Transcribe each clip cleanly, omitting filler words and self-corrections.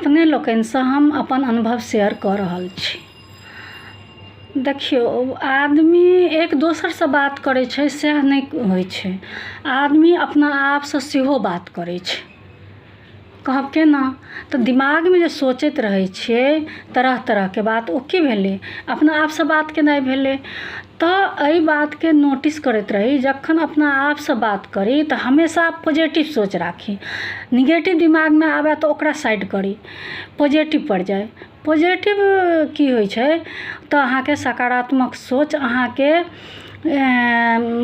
अपने लोकनिसँ हम अपन अनुभव शेयर कऽ रहल छी। देखियौ, आदमी एक दोसरसँ बात करै छै सएह नहि होइ छै, आदमी अपना आपसँ सेहो बात करै छै। कहब केना तऽ दिमागमे जे सोचैत रहै छियै तरह तरहके बात, ओ की भेलै? अपना आपसँ बात केनाइ भेलै। तऽ एहि बातके नोटिस करैत रही, जखन अपना आपसँ बात करी तऽ हमेशा पॉजिटिव सोच राखी। निगेटिव दिमागमे आबय तऽ ओकरा साइड करी, पॉजिटिव पर जाइ। पॉजिटिव की होइ छै? तऽ अहाँके सकारात्मक सोच अहाँके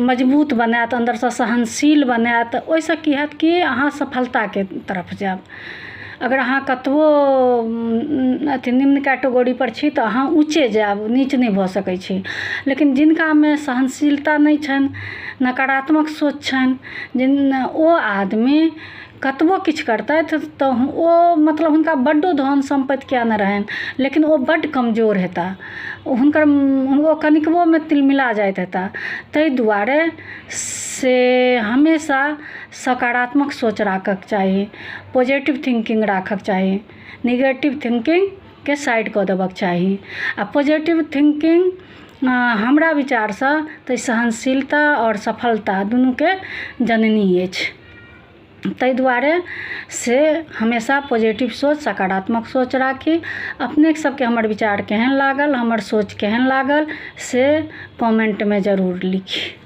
मजबूत बनायत, अन्दरसँ सहनशील बनायत। ओहिसँ की हैत कि अहाँ सफलताके तरफ जायब। अगर अहाँ कतबो अथी निम्न कैटेगरी पर छी तऽ अहाँ ऊँचे जायब, नीच नहि भऽ सकै छी। लेकिन जिनकामे सहनशीलता नहि छनि, नकारात्मक सोच छनि जिन, ओ आदमी कतबो किछु करतथि तऽ ओ मतलब हुनका बड्डो धन सम्पत्ति किया नहि रहनि, लेकिन ओ बड्ड कमजोर हेताह। हुनकर ओ कनिकबोमे तिलमिला जाइत हेताह। ताहि दुआरे से हमेशा सकारात्मक सोच राखऽके चाही, पॉजिटिव थिंकिंग राखऽके चाही, निगेटिव थिंकिंगके साइड कऽ देबऽके चाही। आ पॉजिटिव थिंकिंग हमरा विचारसँ तऽ सहनशीलता आओर सफलता दुनूके जननी अछि। ताहि दुआरे से हमेशा पॉजिटिव सोच, सकारात्मक सोच राखी। अपने सबके हमर विचार केहन लागल, हमर सोच केहन लागल, से कमेंटमे जरूर लिखी।